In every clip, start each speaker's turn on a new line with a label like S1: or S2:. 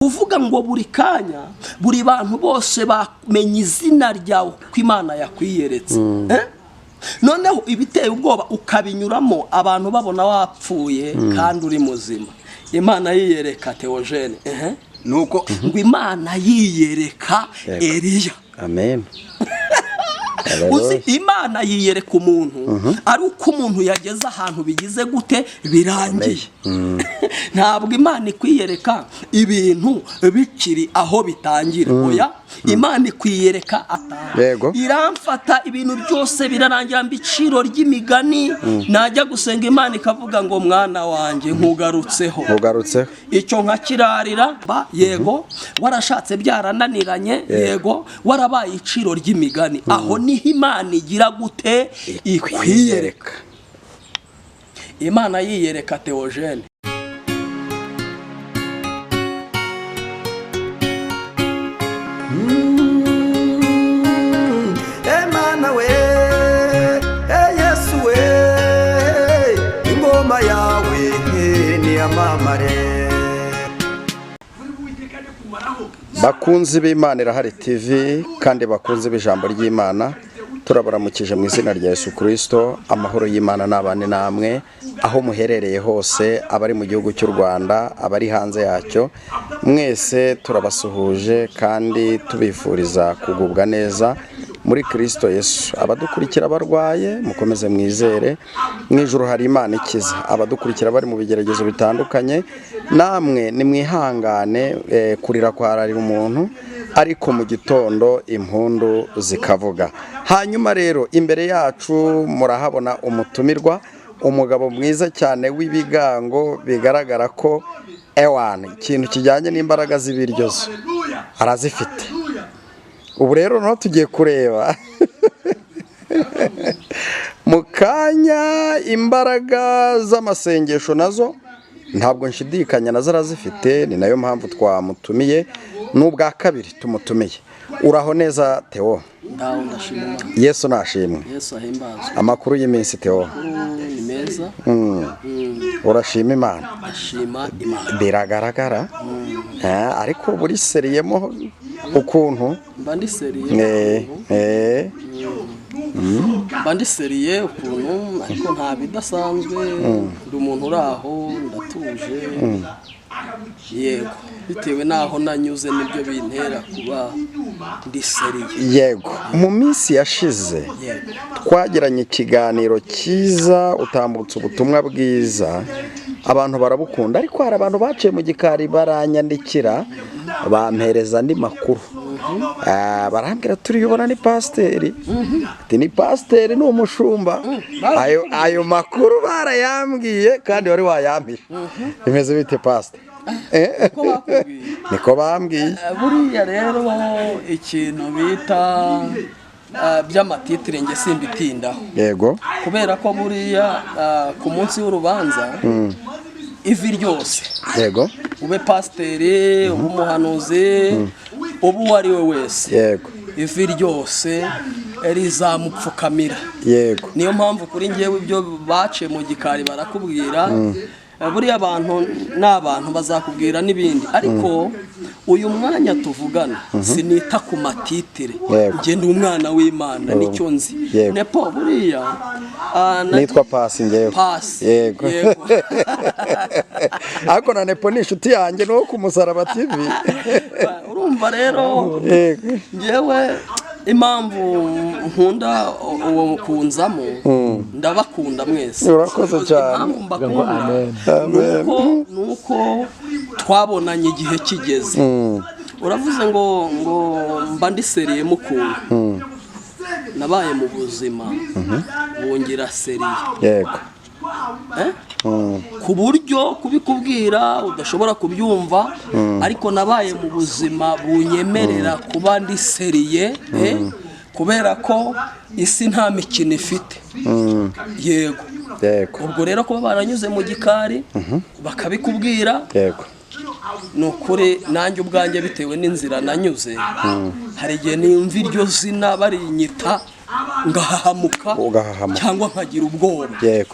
S1: Uvuga ngo buri kanya, buri bantu bose bamenya izina ryawe ko Imana yakwiyeretse. Eh? Noneho ibiteye ubwoba ukabinyuramo, abantu babona wapfuye kandi uri muzima. Imana yiyereka Theogene, ehe.
S2: Nuko
S1: ngo Imana yiyereka
S3: Yego.
S1: Eliya.
S3: Amen.
S1: Uzi, Imana yiyereka umuntu ari uko umuntu yageze ahantu bigize gute, birangiye. Ntabwo Imana ikwiyereka ibintu bikiri aho bitangira, oya. Imana ikwiyereka iramfata, ibintu byose birarangira, mba iciro ry'imigani. Najya gusenga, Imana ikavuga ngo: "Mwana wanjye, nkugarutseho."
S3: Ntugarutseho.
S1: Icyo nkakirarira ba, yego, warashatse byarananiranye, yego, warabaye iciro ry'imigani. Aho niho Imana igira gute? Ikwiyereka. Imana yiyereka Theogene.
S2: Emana we, e Yesu we, ingoma yawe niyamamare.
S3: Bakunzi b'Imana Irahari TV kandi bakunze b'ijambo ry'Imana, turabaramukije mu izina rya Yesu Kirisito. Amahoro y'Imana n'abane namwe aho muherereye hose, abari mu gihugu cy'u Rwanda, abari hanze yacyo, mwese turabasuhuje kandi tubifuriza kugubwa neza muri Kirisito Yesu. Abadukurikira barwaye, mukomeze mwizere, mu ijuru hari Imana ikiza. Abadukurikira bari mu bigeragezo bitandukanye, namwe nimwihangane. Kurira kwararira umuntu, ariko mu gitondo impundu zikavuga. Hanyuma rero imbere yacu murahabona umutumirwa, umugabo mwiza cyane w'ibigango, bigaragara ko ewana ikintu kijyanye n'imbaraga z'ibiryo zo arazifite. Ubu rero noneho tugiye kureba mu kanya imbaraga z'amasengesho, nazo ntabwo nshidikanya nazo arazifite. Ni nayo mpamvu twamutumiye, ni ubwa kabiri tumutumiye. Uraho neza, Theo?
S1: Ndaho, ndashima Imana.
S3: Yesu nashimwe.
S1: Yesu ahimbazwe.
S3: Amakuru y'iminsi, Theo?
S1: Amakuru ni meza.
S3: Urashima Imana?
S1: Ndashima Imana.
S3: Biragaragara. Ariko buri seriyemo ukuntu.
S1: Mba ndi sérieux. Mba ndi sérieux ukuntu, ariko nta bidasanzwe. Ndi umuntu uri aho, ndatuje, yego, bitewe n'aho nanyuze nibyo bintera kuba ndi sérieux.
S3: Yego, mu minsi yashize twagiranye ikiganiro cyiza, utambutse ubutumwa bwiza, abantu barabukunda, ariko hari abantu baciye mu gikari baranyandikira, bampereza andi makuru. Barambwira: "Turiyobona ni pasiteri." Ati: "Ni pasiteri, ni umushumba." Ayo makuru barayambwiye kandi wari wayampishe. Bimeze bite, pasiteri?
S1: Ko bakubwiye?
S3: Niko bambwiye.
S1: Buriya rero ikintu bita by'amatitire nge simbitindaho, kubera ko buriya ku munsi w'urubanza ivi ryose, ube pasiteri, ube umuhanuzi, ube uwo ari we wese, ivi ryose rizamupfukamira. Niyo mpamvu kuri ngewe ibyo baciye mu gikari barakubwira, buriya abantu ni abantu, bazakubwira n'ibindi, ariko uyu mwanya tuvugana sinita ku matitire. Njye ndi umwana w'Imana, nicyo nzi. Nepo buriya
S3: Nitwa Pasi ngewe.
S1: Pasi.
S3: Yego.
S1: Yego.
S3: Ariko na Nepo ni inshuti yanjye, ni uwo ku Musaraba TV.
S1: Urumva rero, ngewe impamvu nkunda uwo kunzamo, ndabakunda mwese.
S3: Urakoze cyane.
S1: Impamvu mbakunda nuko twabonanye igihe kigeze. Uravuze ngo mba ndi sérieux mukuntu nabaye mu buzima bungira sérieux. Eh? Ku buryo kubikubwira udashobora kubyumva, ariko nabaye mu buzima bunyemerera kuba ndi sérieux, kubera ko isi nta mikino ifite, yego. Ubwo rero kuba baranyuze mu gikari bakabikubwira, ni ukuri nanjye ubwanjye, bitewe n'inzira nanyuze, hari igihe nimva iryo zina barinyita ngahahamuka
S3: Ugahahamuka.
S1: cyangwa nkagira ubwoba,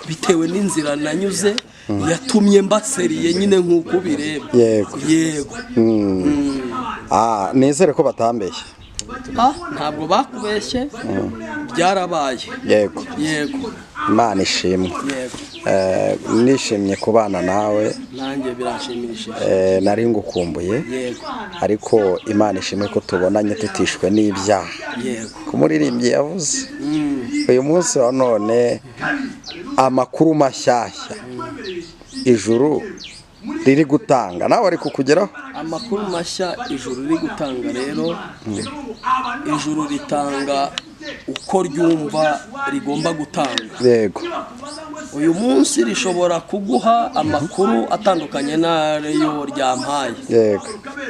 S1: bitewe n'inzira nanyuze. Yatumye mbaseriye nyine nk'uko ubireba.
S3: Yego.
S1: Yego.
S3: Ah, nizere ko batambeshye.
S1: Ah, ntabwo bakubeshye, byarabaye.
S3: Yego.
S1: Yego.
S3: Imana ishimwe.
S1: Yego.
S3: Nishimye kubana nawe.
S1: Nanjye biranshimishije.
S3: Nari ngukumbuye.
S1: Yego.
S3: Ariko Imana ishimwe ko tubonanye tutishwe n'ibyaha.
S1: Yego.
S3: Ku muririmbyi yavuze uyu munsi wa none, amakuru mashyashya ijuru riri gutanga nawe ari kukugeraho.
S1: Amakuru mashya ijuru riri gutanga rero, ijuru ritanga uko ryumva rigomba gutanga. Uyu munsi rishobora kuguha amakuru atandukanye n'ayo ryampaye.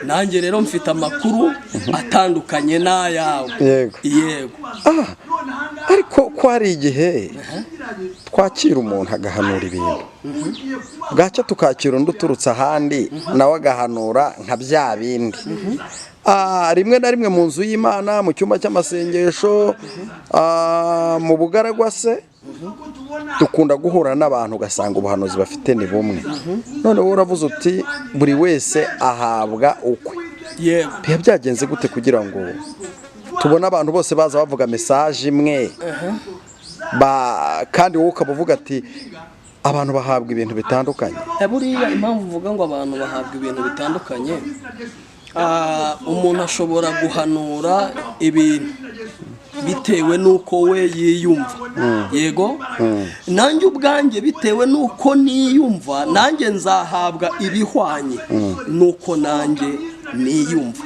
S1: Nanjye rero mfite amakuru atandukanye n'ayawe. Yego.
S3: Ah, ariko ko hari igihe twakira umuntu agahanura ibintu, bwacya tukakira undi uturutse ahandi nawe agahanura nka bya bindi. Ah, rimwe na rimwe mu nzu y'Imana, mu cyumba cy'amasengesho, mu bugaragwa se, dukunda guhura n'abantu ugasanga ubuhanuzi bafite ni bumwe. None wowe uravuze uti buri wese ahabwa ukwe.
S1: Yego.
S3: Biba byagenze gute kugira ngo tubone abantu bose baza bavuga message imwe, kandi wowe ukaba uvuga ati abantu bahabwa ibintu bitandukanye?
S1: Buriya impamvu uvuga ngo abantu bahabwa ibintu bitandukanye, umuntu ashobora guhanura ibintu bitewe n'uko we yiyumva. Yego, nanjye ubwanjye bitewe n'uko niyumva, nanjye nzahabwa ibihwanye n'uko nanjye niyumva.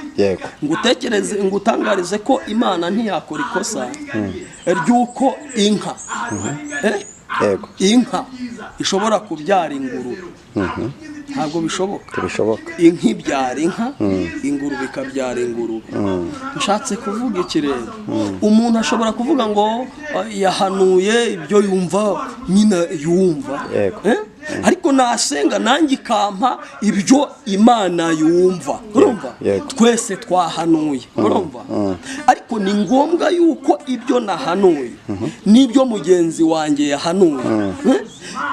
S1: Ngutekereze, ngutangarize ko Imana ntiyakora ikosa ry'uko inka, inka ishobora kubyara ingurube. Ntabwo bishoboka.
S3: Ntibishoboka.
S1: Inka ibyara inka, ingurube ikabyara ingurube. Nshatse kuvuga iki rero? Umuntu ashobora kuvuga ngo yahanuye ibyo yumva nyine yumva. Ariko nasenga nanjye ikampa ibyo Imana yumva, urumva?
S3: Yego.
S1: Twese twahanuye, urumva? Ariko ni ngombwa yuko ibyo nahanuye n'ibyo mugenzi wanjye yahanuye,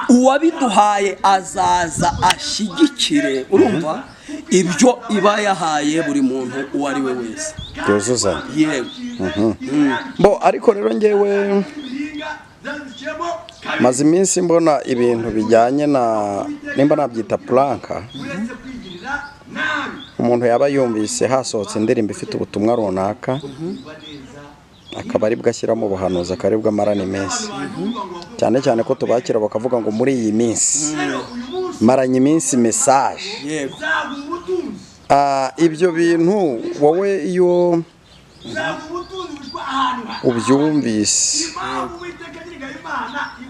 S1: uwabiduhaye azaza ashyigikire, urumva, ibyo iba yahaye buri muntu uwo ari we wese.
S3: Byuzuzanya.
S1: Yego.
S3: Bo, ariko rero ngewe maze iminsi mbona ibintu bijyanye na, nimba nabyita prank, umuntu yaba yumvise hasohotse indirimbo ifite ubutumwa runaka, akaba aribwo ashyiramo ubuhanuzi, akaba aribwo amarana iminsi, cyane cyane ko tubakira bakavuga ngo muri iyi minsi maranye iminsi message. Ibyo bintu wowe iyo ubyumvise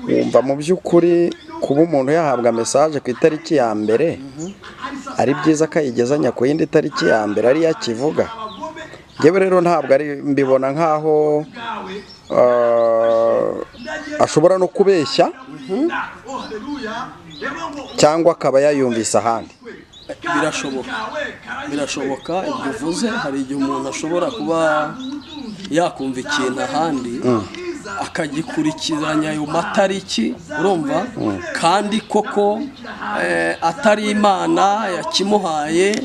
S3: wumva mu by'ukuri kuba umuntu yahabwa message ku itariki ya mbere ari byiza akayigezanya ku yindi tariki ya mbere ariyo akivuga? Njyewe rero ntabwo ari, mbibona nkaho ashobora no kubeshya cyangwa akaba yayumvise ahandi.
S1: Birashoboka, birashoboka ibyo uvuze. Hari igihe umuntu ashobora kuba yakumva ikintu ahandi akagikurikiranya ayo matariki, urumva, kandi koko atari Imana yakimuhaye,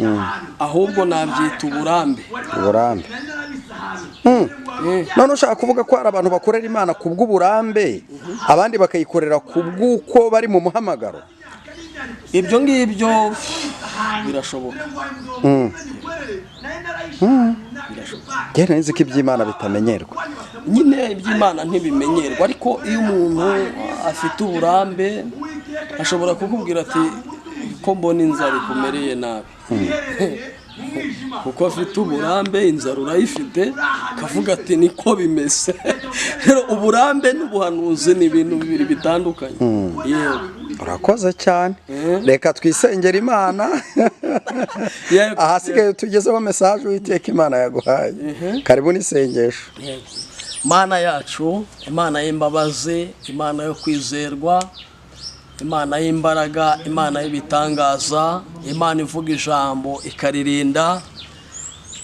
S1: ahubwo nabyita uburambe.
S3: Uburambe. None ushaka kuvuga ko hari abantu bakorera Imana ku bw'uburambe, abandi bakayikorera ku bw'uko bari mu muhamagaro?
S1: Ibyo ngibyo birashoboka.
S3: Njye nari nzi ko iby'Imana bitamenyerwa.
S1: Nyine iby'Imana ntibimenyerwa, ariko iyo umuntu afite uburambe ashobora kukubwira ati ko mbona inzara ikumereye nabi, kuko afite uburambe, inzara urayifite, akavuga ati niko bimeze. Rero uburambe n'ubuhanuzi ni ibintu bibiri bitandukanye. Yego.
S3: Urakoze cyane, reka twisengere Imana.
S1: Yego.
S3: Ahasigaye tugezeho message Uwiteka Imana yaguhaye. Karibu n'isengesho.
S1: Yego. Mana yacu, Imana y'imbabazi, Imana yo kwizerwa, Imana y'imbaraga, Imana y'ibitangaza, Imana ivuga ijambo ikaririnda,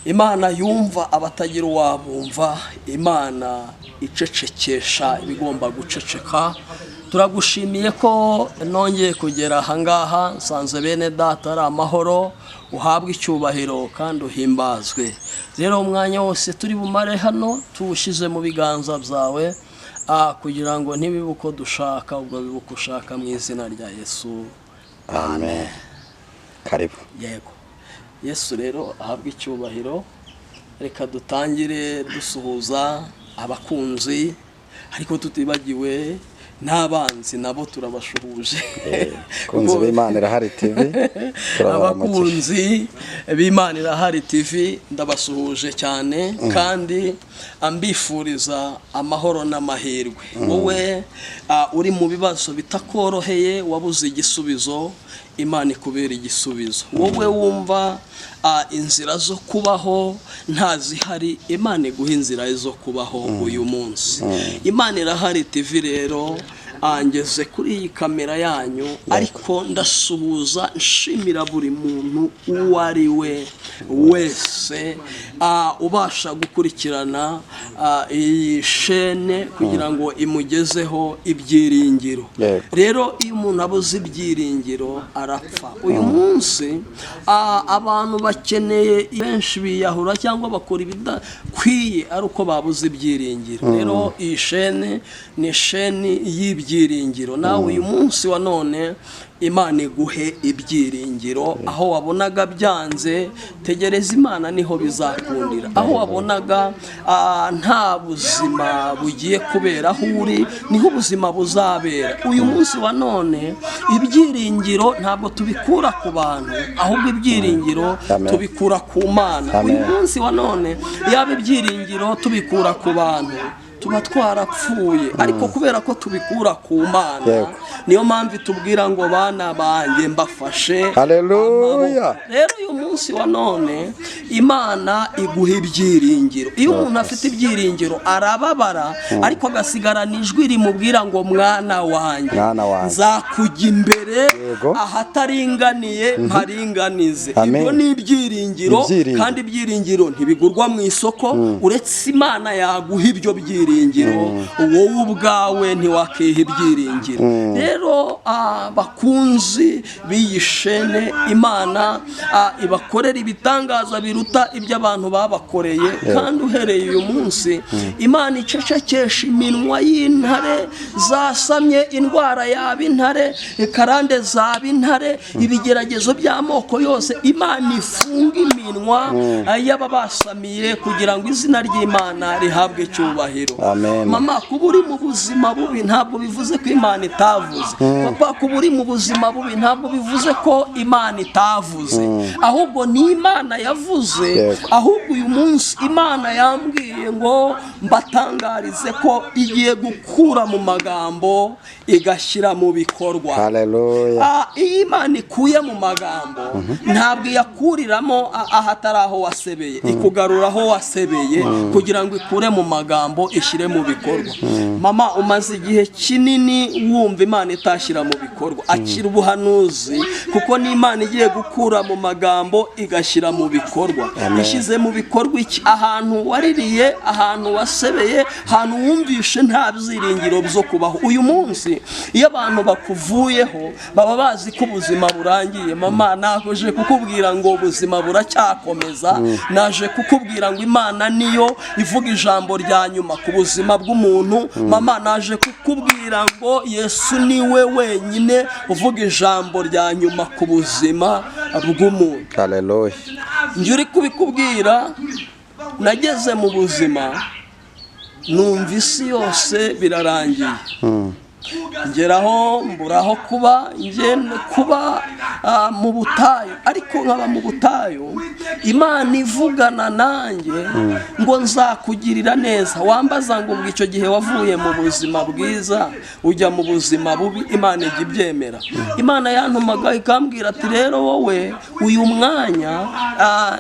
S1: Imana yumva abatagira uwabumva, Imana icecekesha ibigomba guceceka. Turagushimiye ko nongeye kugera ahangaha, nsanze bene data ari amahoro. Uhabwe icyubahiro kandi uhimbazwe. Rero umwanya wose turi bumare hano tuwushyize mu biganza byawe, kugira ngo ntibibe uko dushaka, ubwo bibe uko ushaka, mu izina rya Yesu.
S3: Amen. Karibu.
S1: Yego, Yesu rero ahabwe icyubahiro. Reka dutangire dusuhuza abakunzi, ariko tutibagiwe n'abanzi, nabo turabashuhuje.
S3: Abakunzi b'Imana Irahari TV, turabaramukije.
S1: Abakunzi b'Imana Irahari TV, ndabasuhuje cyane kandi ambifuriza amahoro n'amahirwe. Wowe uri mu bibazo bitakoroheye, wabuze igisubizo, Imana ikubera igisubizo. Wowe wumva inzira zo kubaho ntazihari, Imana iguha inzira zo kubaho uyu munsi. Imana Irahari TV rero, ngeze kuri iyi kamera yanyu, ariko ndasuhuza nshimira buri muntu uwo ari we wese ubasha gukurikirana iyi shene kugira ngo imugezeho ibyiringiro. Rero iyo umuntu abuze ibyiringiro arapfa. Uyu munsi abantu bakeneye, benshi biyahura cyangwa bakora ibidakwiye ari uko babuze ibyiringiro. Rero iyi shene ni sheni y'ibyiringiro. Nawe uyu munsi wa none Imana iguhe ibyiringiro. Aho wabonaga byanze, tegereza Imana, niho bizakundira. Aho wabonaga nta buzima bugiye kubera aho uri, niho ubuzima buzabera. Uyu munsi wa none ibyiringiro ntabwo tubikura ku bantu, ahubwo ibyiringiro
S3: Amen.
S1: tubikura ku Mana.
S3: Amen.
S1: Uyu munsi wa none yaba ibyiringiro tubikura ku bantu, tuba twarapfuye, ariko kubera ko tubikura ku Mana, niyo mpamvu itubwira ngo: "Bana banjye, mbafashe
S3: Haleluya.
S1: amaboko." Rero uyu munsi wa none Imana iguha ibyiringiro. Iyo umuntu afite ibyiringiro arababara, ariko agasigarana ijwi rimubwira ngo: "Mwana wanjye,
S3: Mwana wanjye.
S1: nzakujya imbere, ahataringaniye mparinganize."
S3: Amen.
S1: Ibyo ni ibyiringiro.
S3: Ibyiringiro.
S1: Kandi ibyiringiro ntibigurwa mu isoko. Uretse Imana yaguha ibyo byiringiro, wowe ubwawe ntiwakiha ibyiringiro. Rero bakunzi b'iyi shene, Imana ibakorera ibitangaza biruta ibyo abantu babakoreye. Kandi uhereye uyu munsi Imana icecekesha iminwa y'intare zasamye, indwara yaba intare, karande zaba intare, ibigeragezo by'amoko yose. Imana ifunga iminwa y'ababasamiye kugira ngo izina ry'Imana rihabwe icyubahiro.
S3: Amen.
S1: Mama, kuba uri mu buzima bubi ntabwo bivuze ko Imana itavuze. Papa, kuba uri mu buzima bubi ntabwo bivuze ko Imana itavuze, ahubwo ni Imana yavuze. Ahubwo uyu munsi Imana yambwiye ngo mbatangarize ko igiye gukura mu magambo igashyira mu bikorwa.
S3: Haleluya.
S1: Iyo Imana ikuye mu magambo, ntabwo iyakuriramo ahatari aho wasebeye, ikugarura aho wasebeye kugira ngo ikure mu magambo ishyire mu bikorwa. Mama, umaze igihe kinini wumva Imana itashyira mu bikorwa, akira ubuhanuzi, kuko n'Imana igiye gukura mu magambo igashyira mu bikorwa. Ishyize mu bikorwa iki? Ahantu waririye, ahantu wasebeye, ahantu wumvishe nta byiringiro byo kubaho. Uyu munsi iyo abantu bakuvuyeho baba bazi ko ubuzima burangiye. Mama, naje kukubwira ngo ubuzima buracyakomeza. Naje kukubwira ngo Imana niyo ivuga ijambo rya nyuma ku buzima bw'umuntu. Mama, naje kukubwira ngo Yesu niwe wenyine uvuga ijambo rya nyuma ku buzima bw'umuntu.
S3: Haleluya.
S1: Njye uri kubikubwira, nageze mu buzima numva isi yose birarangiye, ngeraho mburaho kuba, njye kuba mu butayu, ariko nkaba mu butayu Imana ivugana nanjye ngo: "Nzakugirira neza." Wambaza ngo: "Ubwo icyo gihe wavuye mu buzima bwiza ujya mu buzima bubi, Imana ijya ibyemera?" Imana yantumaga ikambwira ati: "Rero wowe uyu mwanya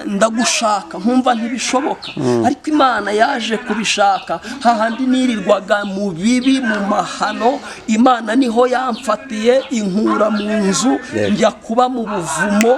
S1: ndagushaka." Nkumva ntibishoboka, ariko Imana yaje kubishaka hahandi nirirwaga mu bibi, mu mahano. Imana niho yamfatiye, inkura mu nzu, njya kuba mu buvumo.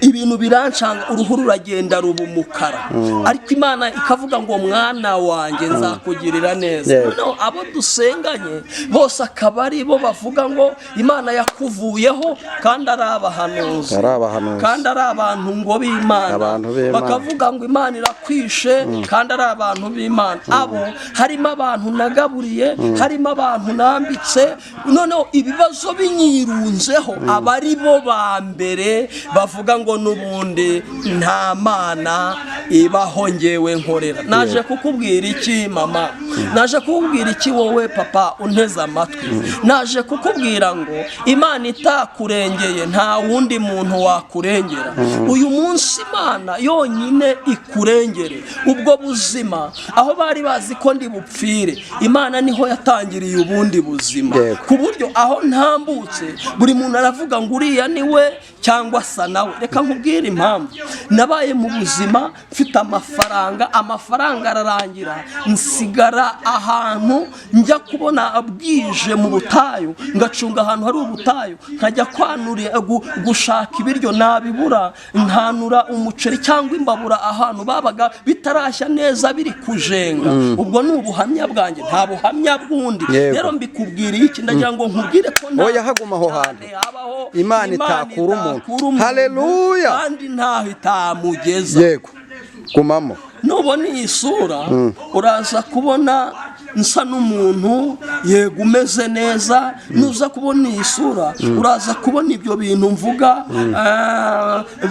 S1: Ibintu birancanga, uruhu ruragenda ruba umukara, ariko Imana ikavuga ngo: "Mwana wanjye, nzakugirira neza." Noneho abo dusenganye bose akaba ari bo bavuga ngo Imana yakuvuyeho, kandi ari abahanuzi,
S3: Ari abahanuzi.
S1: kandi ari abantu ngo b'Imana.
S3: Abantu b'Imana.
S1: Bakavuga ngo Imana irakwishe, kandi ari abantu b'Imana. Abo harimo abantu nagaburiye, harimo abantu nambitse. Noneho ibibazo binyirunzeho, aba ari bo ba mbere bavuga ngo n'ubundi nta Mana ibaho ngewe nkorera. Naje kukubwira iki, mama? Naje kukubwira iki, wowe papa unteze amatwi? Naje kukubwira ngo Imana itakurengeye, nta wundi muntu wakurengera. Uyu munsi Imana yonyine ikurengere. Ubwo buzima aho bari bazi ko ndi bupfire, Imana niho yatangiriye ubundi buzima, ku buryo aho ntambutse buri muntu aravuga ngo uriya ni we cyangwa asa nawe. Reka nkubwire impamvu. Nabaye mu buzima mfite amafaranga, amafaranga ararangira, nsigara ahantu njya kubona bwije mu butayu, ngacunga ahantu hari ubutayu, nkajya kwanura gushaka ibiryo, nabibura nkanura umuceri cyangwa imbabura ahantu babaga bitarashya neza, biri kujenga. Ubwo ni ubuhamya bwanjye, nta buhamya bw'undi. Rero mbikubwiriye iki? Ndagira ngo nkubwire ko nta
S3: Oya, haguma aho hantu.
S1: cyane habaho
S3: Imana itakura umuntu.
S1: Haleluya!
S3: Haleluya!
S1: Kandi ntaho itamugeza.
S3: Yego, gumamo.
S1: Nubona iyi sura, uraza kubona nsa n'umuntu, yego, umeze neza. Nuza kubona iyi sura, uraza kubona ibyo bintu mvuga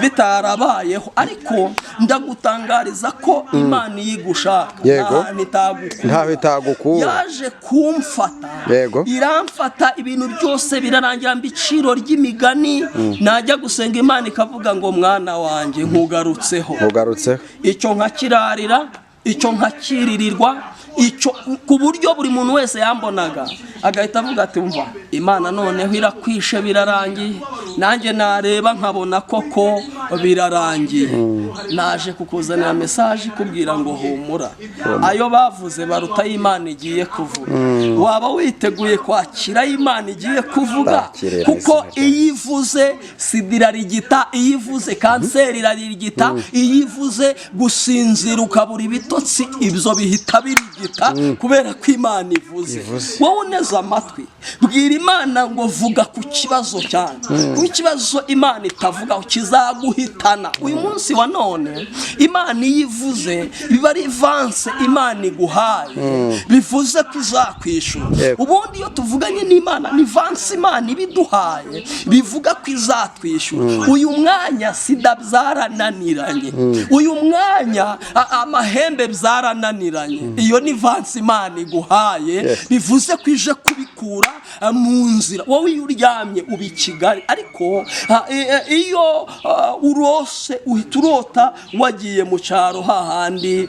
S1: bitarabayeho, ariko ndagutangariza ko Imana iyo igushaka, nta hantu itagukura.
S3: Ntaho itagukura.
S1: Yaje kumfata, iramfata, ibintu byose birarangira, mba iciro ry'imigani. Najya gusenga, Imana ikavuga ngo: "Mwana wanjye, nkugarutseho."
S3: Ugarutseho.
S1: Icyo nkakirarira, icyo nkakiririrwa, icyo ku buryo buri muntu wese yambonaga agahita avuga ati: "Mva, Imana noneho irakwishe, birarangiye." Nanjye nareba nkabona koko birarangiye. Naje kukuzanira message ikubwira ngo humura, ayo bavuze baruta Imana igiye kuvuga. Waba witeguye kwakira ayo Imana igiye kuvuga?
S3: Bakire.
S1: Kuko
S3: Mu izina rya
S1: iyo ivuze, sida irarigita; iyo ivuze, kanseri irarigita; iyo ivuze, gusinzira ukabura ibitotsi, ibyo bihita birigita, kubera ko Imana ivuze.
S3: Ivuze.
S1: Wowe uneze amatwi, bwira Imana ngo: "Vuga ku kibazo cyanjye," kuko ikibazo Imana itavugaho kizaguhitana. Uyu munsi wa none, Imana iyo ivuze biba ari avance Imana iguhaye, bivuze ko izakwishyura. Ubundi iyo tuvuganye n'Imana, ni avance Imana ibiduhaye, bivuga ko izatwishyura. Uyu mwanya sida byarananiranye, uyu mwanya amahembe byarananiranye, iyo ni avance Imana iguhaye, bivuze ko ije kubikura mu nzira. Wowe iyo uryamye uba i Kigali, ariko iyo urose uhita urota wagiye mu cyaro, hahandi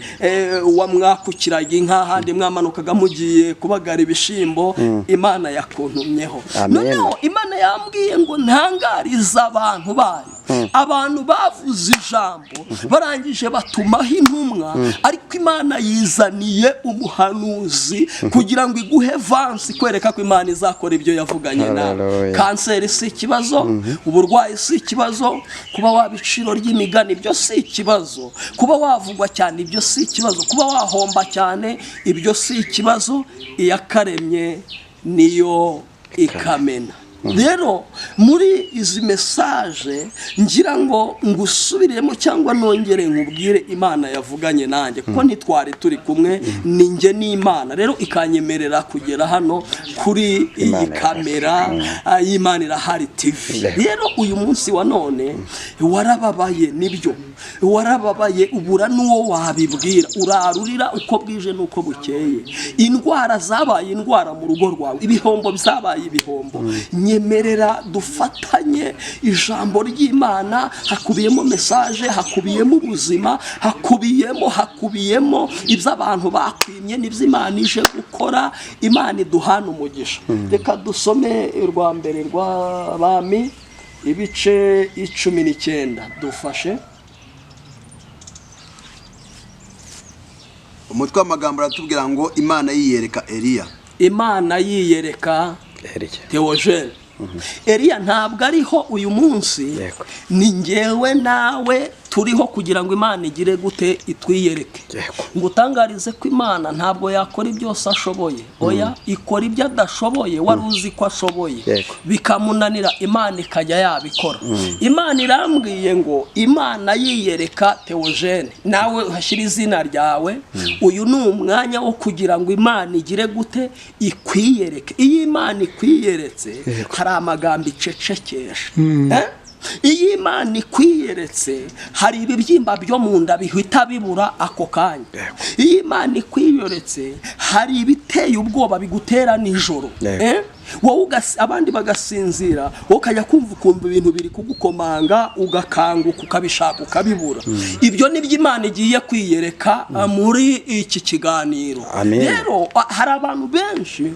S1: wamwakukiraga inka, hahandi mwamanukaga mugiye kubagara ibishimbo. Imana yakuntumyeho.
S3: Amen.
S1: Noneho Imana yambwiye ngo ntangarize abantu bayo. Abantu bavuze ijambo, barangije batumaho intumwa, ariko Imana yizaniye umuhanuzi kugira ngo iguhe avance kwereka ko Imana izakora ibyo yavuganye nawe.
S3: Hallelujah.
S1: Kanseri si ikibazo, uburwayi si ikibazo, kuba waba iciro ry'imigani ibyo si ikibazo, kuba wavugwa cyane ibyo si ikibazo, kuba wahomba cyane ibyo si ikibazo. Iyakaremye niyo ikamena. Rero muri izi message ngira ngo ngusubiremo cyangwa nongere nkubwire Imana yavuganye nanjye, kuko ntitwari turi kumwe, ni njye n'Imana. Rero ikanyemerera kugera hano kuri iyi
S3: Imana irahari.
S1: kamera y'Imana Irahari TV. Rero uyu munsi wa none warababaye, nibyo, warababaye, ubura n'uwo wabibwira, urarurira uko bwije n'uko bukeye. Indwara zabaye indwara mu rugo rwawe, ibihombo byabaye ibihombo. Nyemerera dufatanye ijambo ry'Imana. Hakubiyemo message, hakubiyemo ubuzima, hakubiyemo ibyo abantu bakwimye n'ibyo Imana ije gukora. Imana iduhana umugisha. Reka dusome urwa mbere rw'Abami, ibice 19, dufashe.
S2: Umutwe w'amagambo aratubwira ngo: Imana yiyereka Eliya.
S1: Imana yiyereka
S3: Eliya.
S1: Theogene, Eliya ntabwo ariho uyu munsi.
S3: Yego.
S1: Ni ngewe nawe turiho kugira ngo Imana igire gute? Itwiyereke.
S3: Yego.
S1: Ngo utangarize ko Imana ntabwo yakora ibyose ashoboye. Oya, ikora ibyo adashoboye wari uzi ko ashoboye.
S3: Yego.
S1: Bikamunanira, Imana ikajya yabikora. Imana irambwiye ngo Imana yiyereka Theogene, nawe uhashyira izina ryawe. Uyu ni umwanya wo kugira ngo Imana igire gute? Ikwiyereke. Iyo Imana ikwiyeretse, hari amagambo icecekesha. Eh? Iyo Imana ikwiyeretse, hari ibibyimba byo mu nda bihita bibura ako kanya. Iyo Imana ikwiyeretse, hari ibiteye ubwoba bigutera nijoro.
S3: Yego.
S1: Eh? Wowe abandi bagasinzira, wowe ukajya kumva ukumva ibintu biri kugukomanga, ugakanguka, ukabishaka ukabibura. Ibyo nibyo Imana igiye kwiyereka muri iki kiganiro.
S3: Amen.
S1: Rero hari abantu benshi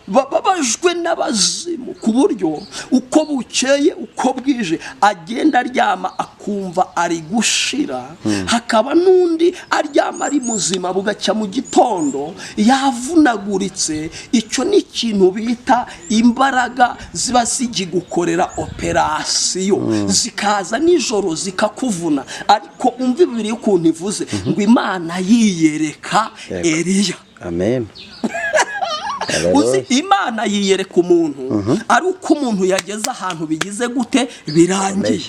S1: bababajwe n'abazimu, ku buryo uko bukeye uko bwije agenda aryama akumva ari gushira. Hakaba n'undi aryama ari muzima, bugacya mu gitondo yavunaguritse. Icyo ni ikintu bita imbaraga ziba zigigukorera operasiyo, zikaza nijoro zikakuvuna. Ariko umva Ibibiri ukuntu ivuze ngo Imana yiyereka
S3: Yego.
S1: Eliya.
S3: Amen.
S1: Uzi, Imana yiyereka umuntu ari uko umuntu yageze ahantu bigize gute? Birangiye.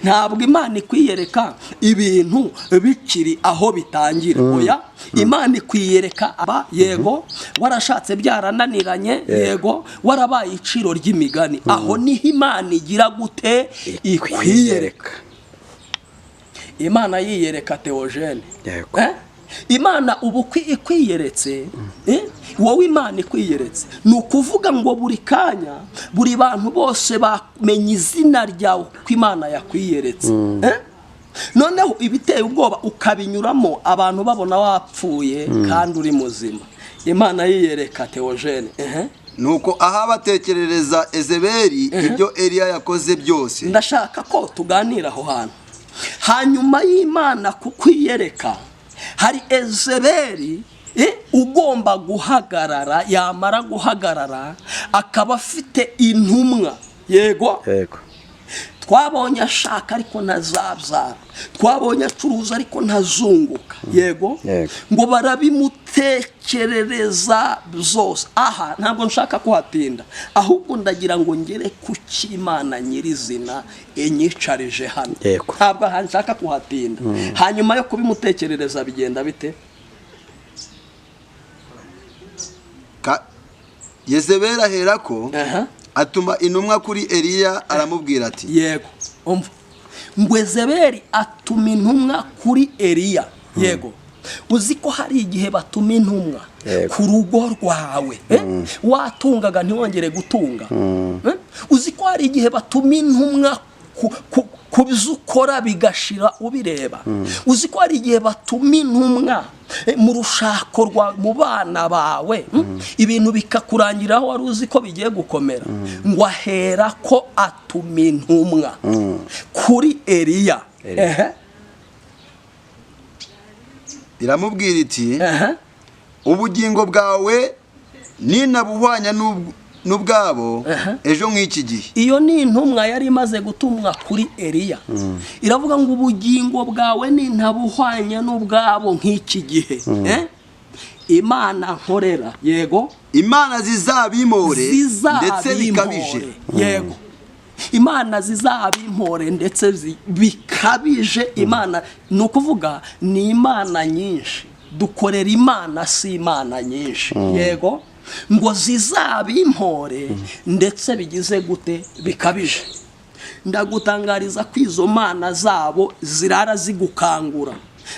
S1: Ntabwo Imana ikwiyereka ibintu bikiri aho bitangira. Oya, Imana ikwiyereka aba yego warashatse byarananiranye, yego warabaye iciro ry'imigani. Aho niho Imana igira gute? Ikwiyereka. Imana yiyereka Theogene.
S3: Yego.
S1: Eh? Imana ubu ikwiyeretse, eh? Wowe Imana ikwiyeretse, ni ukuvuga ngo buri kanya buri bantu bose bamenya izina ryawe ko Imana yakwiyeretse. Eh? Noneho ibiteye ubwoba ukabinyuramo, abantu babona wapfuye kandi uri muzima. Imana yiyereka Theogene, ehe.
S2: Nuko Ahabu atekerereza Ezeberi ibyo Eliya yakoze byose.
S1: Ndashaka ko tuganira aho hantu. Hanyuma y'Imana kukwiyereka, hari Ezeberi ugomba guhagarara. Yamara guhagarara akaba afite intumwa, yego.
S3: Yego.
S1: Twabonye ashaka ariko ntazabyara, twabonye acuruza ariko ntazunguka, yego.
S3: Yego.
S1: Ngo barabimutekerereza byose. Aha ntabwo nshaka kuhatinda, ahubwo ndagira ngo ngere ku cy'Imana nyirizina inyicarije hano.
S3: Yego.
S1: Ntabwo aha nshaka kuhatinda. Hanyuma yo kubimutekerereza bigenda bite?
S2: Yezebeli aherako atuma intumwa kuri Eliya, aramubwira ati:
S1: Yego, umva ngo Ezeberi atuma intumwa kuri Eliya. Yego, uzi ko hari igihe batuma intumwa
S3: Yego.
S1: ku rugo rwawe, eh? Watungaga ntiwongere gutunga. Eh? Uzi ko hari igihe batuma intumwa ku byo ukora bigashira ubireba? Uzi ko hari igihe batuma intumwa mu rushako rwa mu bana bawe, ibintu bikakurangiraho wari uzi ko bigiye gukomera? Ngo ahera ko atuma intumwa kuri Eliya.
S3: Eliya.
S1: Ehe.
S2: Iramubwira iti:
S1: Ehe.
S2: "Ubugingo bwawe ninabuhwanya n'ubwabo ejo nk'iki gihe."
S1: Iyo ni intumwa yari imaze gutumwa kuri Eliya, iravuga ngo ubugingo bwawe nintabuhwanya n'ubwabo nk'iki gihe. Eh? Imana nkorera, yego.
S2: Imana zizabimpore ndetse bikabije.
S1: Zizabimpore, yego, Imana zizabimpore ndetse bikabije. Imana ni ukuvuga ni imana nyinshi dukorera. Imana si imana nyinshi, yego. Ngo zizabimpore ndetse bigize gute? Bikabije. Ndagutangariza ko izo mana zabo zirara zigukangura,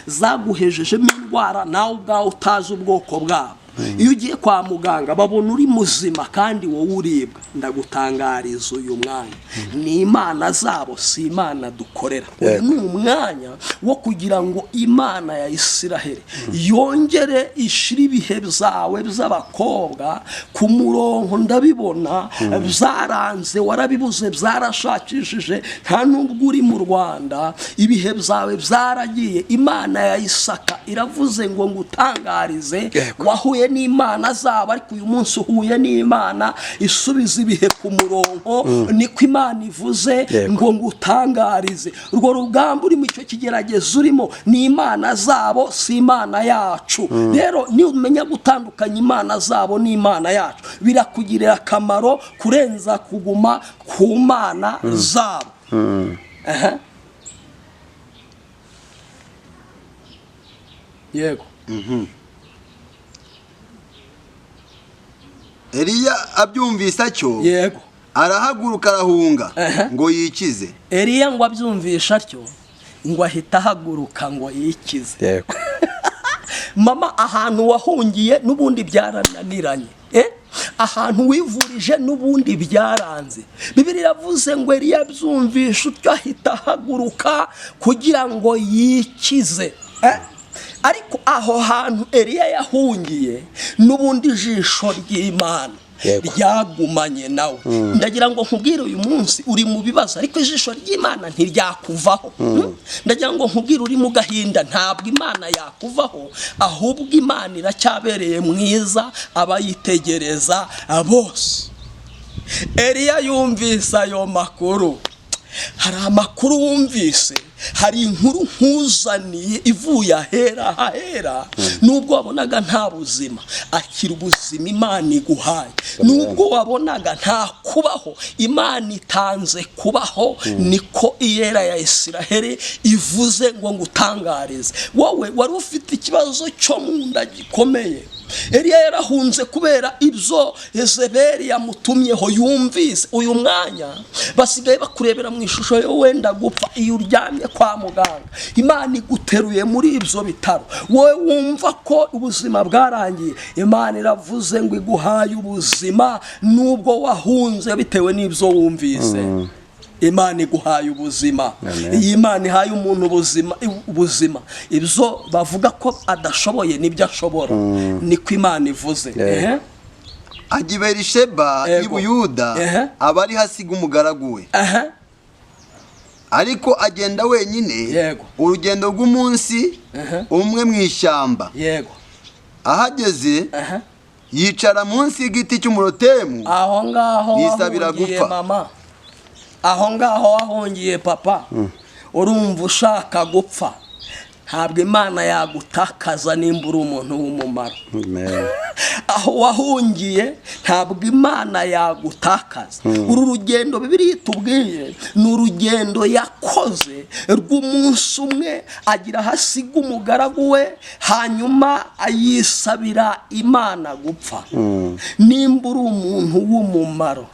S1: zaguhejejemo indwara nawe ubwawe utazi ubwoko bwabo. Iyo ugiye kwa muganga babona uri muzima kandi wowe uribwa. Ndagutangariza uyu mwanya, ni imana zabo, si Imana dukorera. Uyu ni umwanya wo kugira ngo Imana ya Isiraheli yongere ishire ibihe byawe by'abakobwa ku murongo. Ndabibona byaranze, warabibuze, byarashakishije, nta nubwo uri mu Rwanda, ibihe byawe byaragiye. Imana ya Isaka iravuze ngo ngutangarize, wahuye n'imana zabo, ariko uyu munsi uhuye n'Imana isubiza ibihe ku murongo. Niko Imana ivuze ngo ngutangarize, urwo rugamba urimo, icyo kigeragezo urimo, ni imana zabo, si Imana yacu. Rero numenya gutandukanya imana zabo n'Imana yacu, birakugirira akamaro kurenza kuguma ku mana zabo. Aha. Yego.
S2: Eliya abyumvise atyo, arahaguruka arahunga ngo yikize.
S1: Eliya ngo abyumvishe atyo, ngo ahita ahaguruka ngo yikize. Mama, ahantu wahungiye n'ubundi byarananiranye, ahantu wivurije n'ubundi byaranze. Bibiliya iravuze ngo Eliya abyumvishe utyo ahita ahaguruka kugira ngo yikize. Ariko aho hantu Eliya yahungiye, n'ubundi ijisho ry'Imana ryagumanye nawe. Ndagira ngo nkubwire, uyu munsi uri mu bibazo, ariko ijisho ry'Imana ntiryakuvaho. Ndagira ngo nkubwire, uri mu gahinda, ntabwo Imana yakuvaho, ahubwo Imana iracyabereye mwiza abayitegereza bose. Eliya yumvise ayo makuru. Hari amakuru wumvise, hari inkuru nkuzaniye ivuye ahera hahera. Nubwo wabonaga nta buzima, akira ubuzima Imana iguhaye. Nubwo wabonaga nta kubaho, Imana itanze kubaho. Niko Iyera ya Isiraheli ivuze ngo ngutangarize. Wowe wari ufite ikibazo cyo mu nda gikomeye, Eliya yarahunze kubera ibyo Yezebeli yamutumyeho yumvise. Uyu mwanya basigaye bakurebera mu ishusho yo wenda gupfa. Iyo uryamye kwa muganga, Imana iguteruye muri ibyo bitaro. Wowe wumva ko ubuzima bwarangiye, Imana iravuze ngo iguhaye ubuzima. Nubwo wahunze bitewe n'ibyo wumvise, Imana iguhaye ubuzima.
S3: Amen.
S1: Iyi Imana ihaye umuntu ubuzima, ibyo bavuga ko adashoboye nibyo ashobora. Niko Imana ivuze.
S2: Ajya i Berisheba y'i Buyuda, aba ariho asiga umugaragu we. Ariko agenda wenyine urugendo rw'umunsi umwe mu ishyamba. Ahageze, yicara munsi y'igiti cy'umurotemu,
S1: Aho ngaho
S2: yisabira
S1: wahungiye,
S2: gupfa.
S1: mama, aho ngaho wahungiye, papa, urumva ushaka gupfa, ntabwo Imana yagutakaza nimba uri umuntu w'umumaro.
S3: Amen.
S1: Aho wahungiye ntabwo Imana yagutakaza. Uru rugendo Bibiliya itubwiye ni urugendo yakoze rw'umunsi umwe, agira aho asiga umugaragu we, hanyuma ayisabira Imana gupfa. Nimba uri umuntu w'umumaro,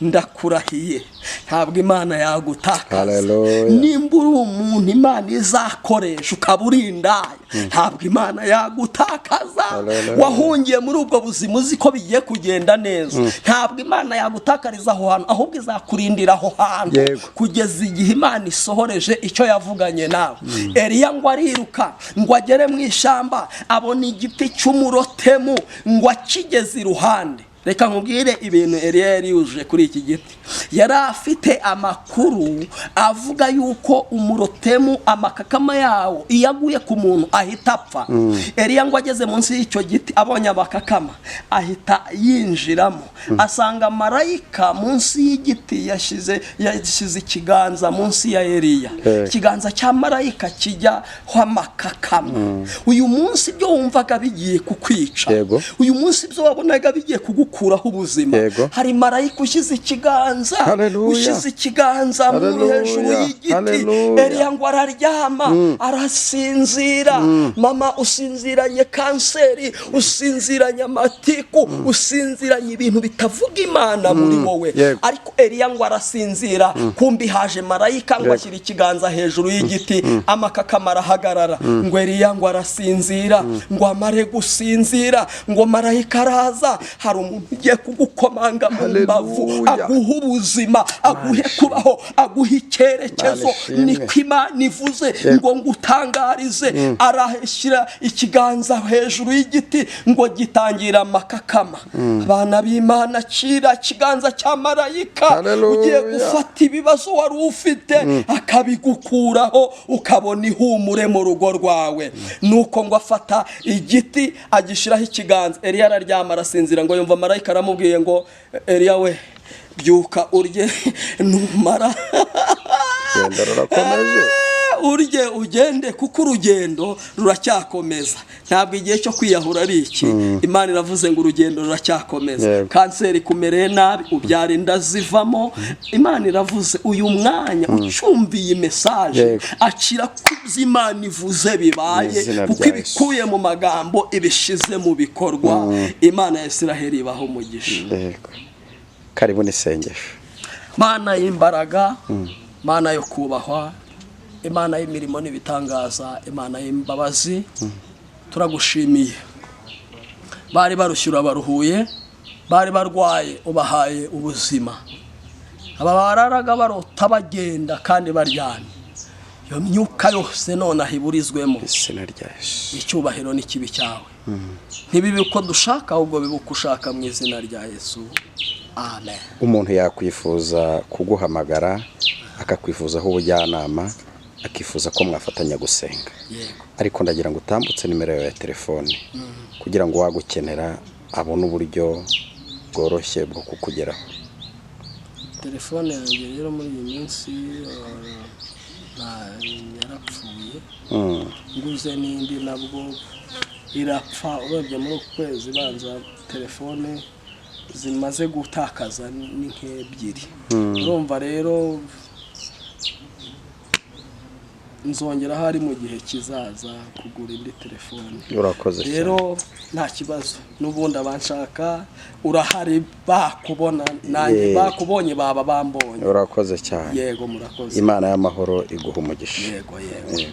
S1: ndakurahiye, ntabwo Imana yagutakaza.
S3: Hallelujah.
S1: Nimba uri umuntu Imana izakoresha, ukaba uri indaya, ntabwo Imana yagutakaza.
S3: Hallelujah.
S1: Wahungiye muri ubwo buzima uzi ko bigiye kugenda neza, ntabwo Imana yagutakariza aho hantu, ahubwo izakurindira aho hantu kugeza igihe Imana isohoreje icyo yavuganye nawe. Eliya ngo ariruka ngo agere mu ishyamba, abona igiti cy'umurotemu. Ngo akigeze iruhande, reka nkubwire ibintu Eliya yari yujuje kuri iki giti. Yari afite amakuru avuga yuko umurotemu amakakama yawo iyo aguye ku muntu ahita apfa. Eliya ngo ageze munsi y'icyo giti, abonye amakakama, ahita yinjiramo, asanga marayika munsi y'igiti yashyize ikiganza munsi ya Eliya. Ikiganza cya marayika kijyaho amakakama. Uyu munsi ibyo wumvaga bigiye kukwica, uyu munsi ibyo wabonaga bigiye kugukuraho ubuzima, hari marayika ushyize ikiganza,
S3: Hallelujah.
S1: ushyize ikiganza muri
S3: Hallelujah.
S1: hejuru y'igiti.
S3: Hallelujah.
S1: Eliya ngo araryama arasinzira. Mama, usinziranye kanseri, usinziranye amatiku, usinziranye ibintu bitavuga Imana muri wowe, ariko Eliya ngo arasinzira, kumbi haje marayika ngo ashyira ikiganza hejuru y'igiti, amakakama arahagarara. Ngo Eliya ngo arasinzira, ngo amare gusinzira, ngo marayika araza. Hari umuntu muntu ugiye kugukomanga mu mbavu,
S3: Hallelujah.
S1: aguhe ubuzima, aguhe kubaho, aguhe icyerekezo.
S3: Imana ishimwe.
S1: Niko Imana ivuze ngo ngutangarize. Arashyira ikiganza hejuru y'igiti ngo gitangira amakakama. Abana b'Imana, kira ikiganza cya marayika
S3: Hallelujah.
S1: ugiye gufata ibibazo wari ufite akabigukuraho, ukabona ihumure mu rugo rwawe. Nuko ngo afata igiti agishyiraho ikiganza. Eliya araryama arasinzira, ngo yumva marayika aramubwiye ngo: "Eliya we, byuka urye, numara
S3: Urugendo rurakomeje.
S1: Urye ugende, kuko urugendo ruracyakomeza." Ntabwo igihe cyo kwiyahura ari iki. Imana iravuze ngo urugendo ruracyakomeza. Kanseri ikumereye nabi, ubyara inda zivamo, Imana iravuze uyu mwanya ucumbiye message, akira ko ibyo Imana ivuze bibaye,
S3: Mu izina
S1: kuko
S3: rya Yesu.
S1: ibikuye mu magambo ibishize mu bikorwa. Imana ya Isiraheli ibaho umugisha.
S3: Yego, karibu n'isengesho.
S1: Mana y'imbaraga, Mana yo kubahwa, Imana y'imirimo n'ibitangaza, Imana y'imbabazi, turagushimiye. Bari barushye urabaruhuye, bari barwaye ubahaye ubuzima, aba bararaga barota bagenda kandi baryamye, iyo myuka yose nonaha iburizwemo.
S3: Izina rya Yesu.
S1: Icyubahiro n'ikibi cyawe, ntibibe uko dushaka, ahubwo bibe uko ushaka, mu izina rya Yesu, amen.
S3: Umuntu yakwifuza kuguhamagara, akakwifuzaho ubujyanama, akifuza ko mwafatanya gusenga, ariko ndagira ngo utambutse nimero yawe ya telefone kugira ngo uwagukenera abone uburyo bworoshye bwo kukugeraho.
S1: Telefone yanjye rero muri iyi minsi yarapfuye. Nguze n'indi nabwo irapfa. Urebye muri uku kwezi banza telefone zimaze gutakaza ni nk'ebyiri. Urumva rero nzongera hari mu gihe kizaza kugura indi telefone.
S3: Urakoze cyane.
S1: Rero nta kibazo, n'ubundi abanshaka urahari, bakubona nanjye bakubonye baba bambonye.
S3: Urakoze cyane.
S1: Yego, murakoze.
S3: Imana y'amahoro iguha umugisha.
S1: Yego.